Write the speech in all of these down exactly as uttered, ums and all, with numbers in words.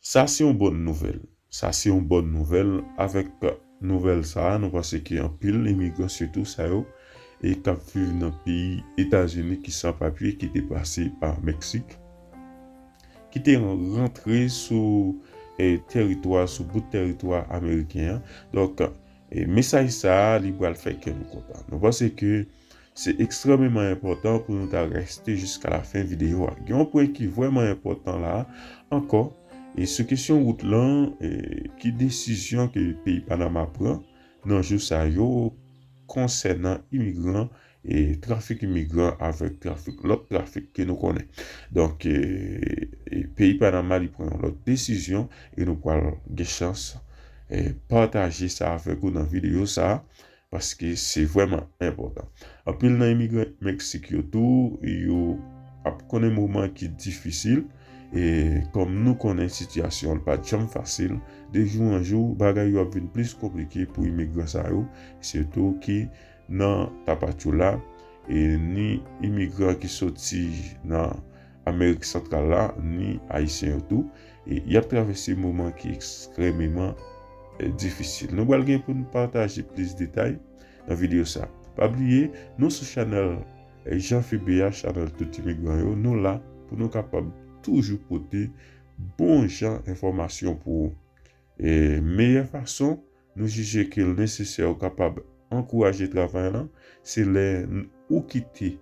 Sa se yon bòn nouvèl. Sa se yon bòn nouvèl. Avèk nouvèl sa a, nou panse ke anpil imigran, sitou sa yo e k ap viv nan peyi Etazini, ki san papye, ki te pase pa Meksik, ki te rantre sou eh, teritwa, sou bout teritwa ameriken an. Donk, eh, mesaj sa a, li pral fè kè nou kontan. Nou panse ke se ekstrèmeman enpòtan pou nou ta reste jiska la fen videyo a. Gen yon pwen ki vrèman enpòtan la ankò, e sou kesyon wout lan, e ki desizyon ke peyi Panama pran nan jou sa yo konsènan imigran, e trafik imigran avèk trafik, lòt trafik ke nou konnen. Donk, e, e peyi Panama li pran yon lòt desizyon, e nou pral gen chans e pataje sa avèk ou nan videyo sa a, paske se vrèman enpòtan. Anpil nan imigran Meksik yo tou, yo ap konnen moman ki difisil, e kòm nou konnen sitiyasyon an pa t janm fasil, de jou an jou, bagay yo ap vin plis konplike pou imigran sa yo, sitou ki nan Tapachula, e ni imigran ki soti nan Amerik Santral la, ni Ayisyen yo tou, e y ap travèse moman ki ekstrèmeman eh, difisil. Nou pral gen pou n pataje plis detay nan videyo sa. Pa bliye, nou sou chanèl eh, Jean Phébé a, chanèl tout imigran yo. Nou la pou nou kapab toujou pote bon jan enfòmasyon pou ou. E meyè fason nou jije ke l nesesè ou kapab ankouraje travay lan, se lè n- ou kite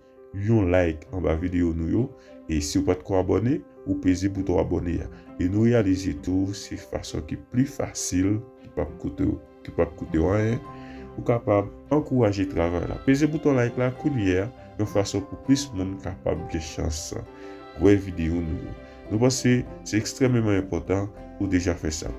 yon like anba videyo nou yo, e si w pa t ko abòne, ou peze bouton abòne a. E nou reyalize tou, se fason ki pli fasil, ki p ap koute w, ki p ap koute w anyen, ou kapab ankouraje travay la. Peze bouton like la kounye a, yon fason pou plis moun kapab gen chans wè videyo nou yo. Nou panse se ekstrèmeman enpòtan ou deja fè sa.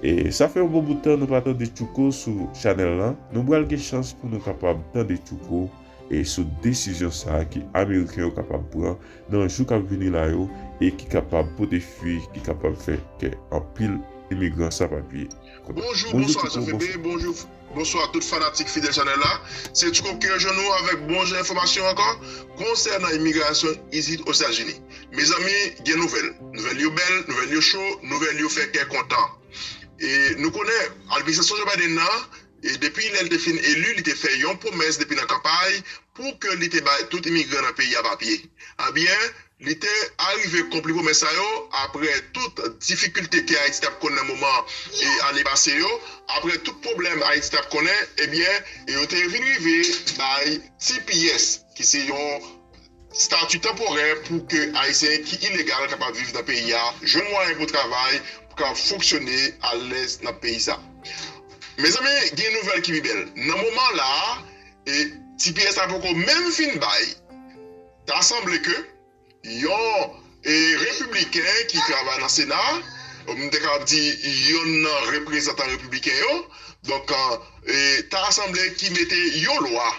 E sa fè yon bon bout tan nou pa tande Tchouko sou chanèl lan. Nou pral gen chans pou nou kapab tande Tchouko e sou desizyon sa a ke Ameriken yo kapab pran nan jou k ap vini la yo e ki kapab pote fwi, ki kapab fè kè anpil imigran san papye kontan. Bonjou, bonjou, bonswa, Tchouko, Jean Phébé, bonswa. Bonjou, bonswa tout fanatik fidèl chanèl la. Se Tchouko ki rejwenn nou avèk bon jan enfòmasyon ankò konsènan imigrasyon isit Ozetazini. Mezanmi, gen nouvèl. Nouvèl yo bèl, nouvèl yo cho, nouvèl yo fè kè kontan. E nou konnen administrasyon Joe Biden nan, e depi lè l te fin eli, li te fè yon pwomès depi nan kanpay pou ke li te bay tout imigran nan peyi a papye. Ebyen, li te arive konpli pwomès sa yo apre tout difikilte ke Ayiti t ap konn nan moman e ane pase yo, apre tout pwoblèm Ayiti t ap konnen, ebyen, e yo te vin rive bay T P S, ki se yon stati tanporè pou ke Ayisyen ki ilegal kapab viv nan peyi a, jwenn mwayen pou travay, pou kapab fonksyone alèz nan peyi sa. Mezanmi, gen nouvèl ki pi bèl. Nan moman la a, e, T P S la poko menm fin bay. Ta sanble ke yon e, repibliken ki travay nan Sena, m te kapab di yonn nan reprezantan repibliken yo, donk, e, ta sanble ki mete yon lwa.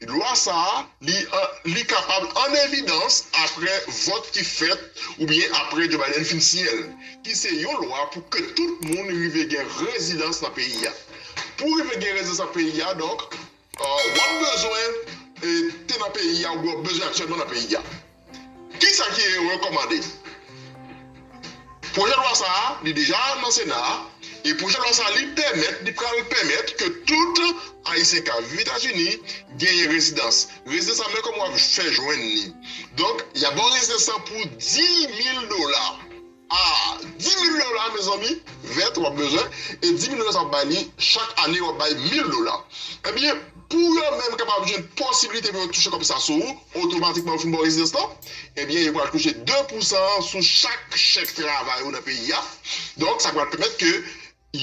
Lwa sa a, li, an- li kapab an evidans apre vòt ki fèt oubyen apre Joe Biden fin siyen l, ki se yon lwa pou ke tout moun rive gen rezidans nan peyi a. Pou rive gen rezidans nan peyi a, donk, e, w ap bezwen e, te nan peyi a oubyen w ap bezwen aktyèlman nan peyi a. Kisa ki rekòmande? Pwojè lwa sa a, li deja nan Sena a, e pwojè lwa sa a, li pèmèt, li pral pèmèt ke tout Ayisyen k ap viv Etazini genyen rezidans. Rezidans sa, men kòman w ap fè jwenn li. Donk, y ap ba w rezidans lan pou dis mil dola. A, dis mil dola, mezanmi, vèt w ap bezwen, e dis mil dola sa w ap bay li, chak ane w ap bay mil dola. Ebyen, pou yo menm kapab jwenn posiblite pou yo touche kòb sa sou ou, otomatikman yo fin ba w rezidans lan, ebyen, yo pral touche de pousan sou chak chèk travay ou nan peyi a. Donk, sa pral pèmèt ke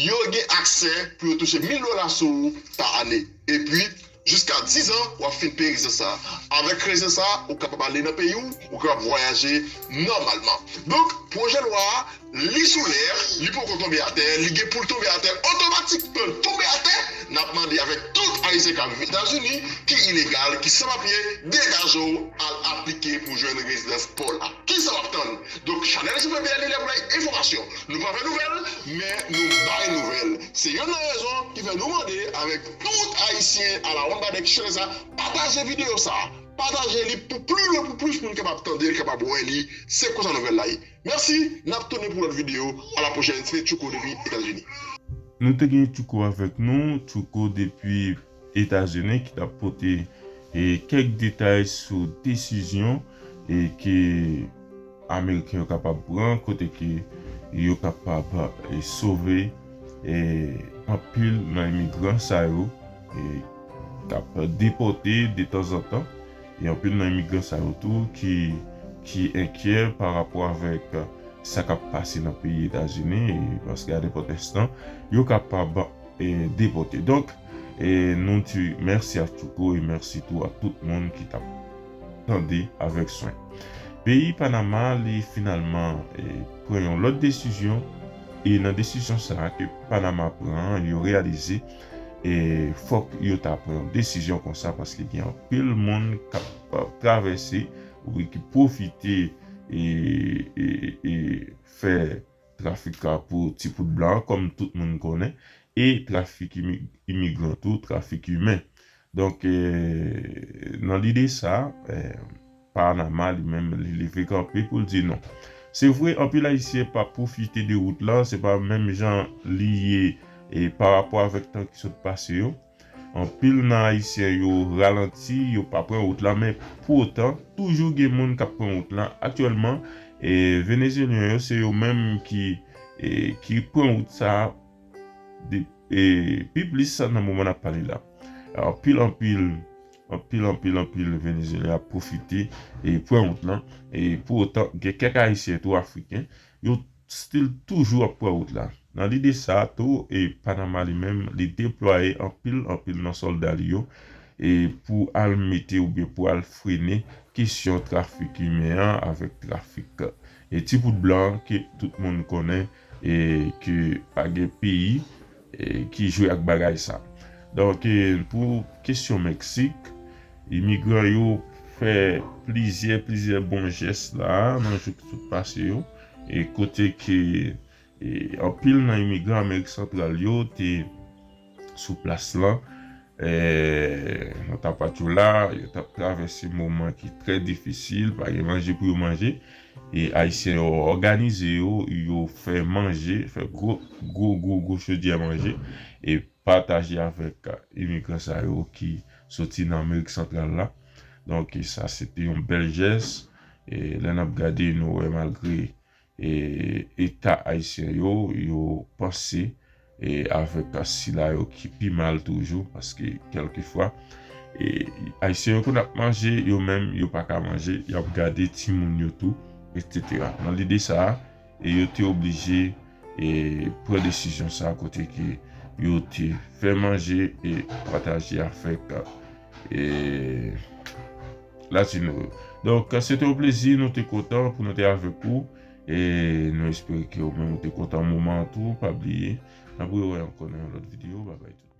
yo gen aksè pou yo touche mil dola sou ou pa ane. Epi, jiska diz an, w ap fin peye rezidans sa. Avèk rezidans sa, ou kapab ale nan peyi w, ou kapab vwayaje nòmalman. Donk, pwojè lwa a, li sou lè, li poko tonbe atè, li gen pou l tonbe atè otomatikman. Tonbe atè, n ap mande avèk tout Ayisyen k ap viv Etazini, ki ilegal, ki san papye, degaje w, al aplike pou jwenn rezidans pa w la. Kisa w ap tann? Donk, chanèl Jean Phébé a, li lè pou bay enfòmasyon. Nou pa fè nouvèl, men nou bay nouvèl. Se youn nan rezon ki fè nou mande avèk tout Ayisyen alawonnbadè ki sou chanèl sa, pataje videyo sa. Pataje li pou pli lwen, pou plis moun kapab tande l, kapab wè li. Se konsa nouvèl la ye. Mèsi, n ap tounen pou lòt videyo. A la pwochèn, se te Tchouko depi Etazini. Nou te gen Tchouko avèk nou, Tchouko depi Etazini ki t ap pote e, kèk detay sou desizyon e, ke Ameriken yo kapab pran, kote ke yo kapab e, sove e, anpil nan imigran sa yo e, k ap depòte detanzantan. E anpil nan imigran sa yo tou ki, ki enkyè pa rapò avèk sa k ap pase nan peyi Etazini, e, paske a nenpòt enstan, yo kapab e, depòte. Donk, e, nou di mèsi a Tchouko e mèsi tou a tout moun ki t ap tande avèk swen. Peyi Panama, li finalman e, pran yon lòt desizyon, e nan desizyon sa a ke Panama pran an, yo reyalize e fòk yo ta pran yon desizyon konsa, paske gen anpil moun k ap travèse oubyen ki pwofite e, e, e fè trafik la pou ti poud blan an, kòm tout moun konnen, e trafik imi- imigran tou, trafik imen. Donk, e, nan lide sa, e, Panama li menm, li leve kanpe pou l di non. Se vre, anpil Ayisyen pa pwofite de wout la, se pa menm jan li ye e, pa rapò avèk tan ki sot pase yo. Anpil nan Ayisyen yo ralanti, yo pa pran wout la, men pou otan, toujou gen moun k ap pran wout la. Aktyèlman, e, Venezyelyen yo, se yo menm ki, e, ki pran wout sa a de, e, pi plis nan moman n ap pale la. Anpil, anpil, anpil, anpil, anpil Venezyelyen ap pwofite e pran wout lan. E pou otan, gen kèk Ayisyen tou Afriken, yo still toujou ap pran wout la. Nan lide sa a tou, e Panama li menm, li deplwaye anpil, anpil nan sòlda li yo e pou al mete oubyen pou al frene kesyon trafik imen an avèk trafik e ti poud blan an ke tout moun konnen e ke pa gen peyi e ki jwe ak bagay sa. Donk, e pou kesyon Meksik, imigran yo fè plizyè, plizyè bon jès la nan jou ki sot pase yo e kote ke e, anpil nan imigran Amerik Santral yo te sou plas lan e, nan Tapachula, yo t ap travèse moman ki trè difisil, pa gen manje pou yo manje. E Ayisyen yo òganize yo, yo fè manje, fè gwo, gwo, gwo, gwo chodyè manje e pataje avèk imigran sa yo ki soti nan Amerik Santral la. Donk, sa se te yon bèl jès. E lè n ap gade, nou wè malgre e, eta Ayisyen yo, yo panse e, avèk sila yo ki pi mal toujou, paske kèlkefwa e, Ayisyen yo konn ap manje, yo menm yo pa ka manje, y ap gade timoun yo tou, etsetera. Nan lide sa a, e, yo te oblije e, pran desizyon sa a kote ke yo te fè manje e pataje avèk e, Latino yo. Donk, se te yon plezi, nou te kontan pou nou te avèk ou. E nou espere ke ou menm ou te kontan moman an tou. Pa bliye, n ap rewè ankò nan yon lòt videyo. Babay tout.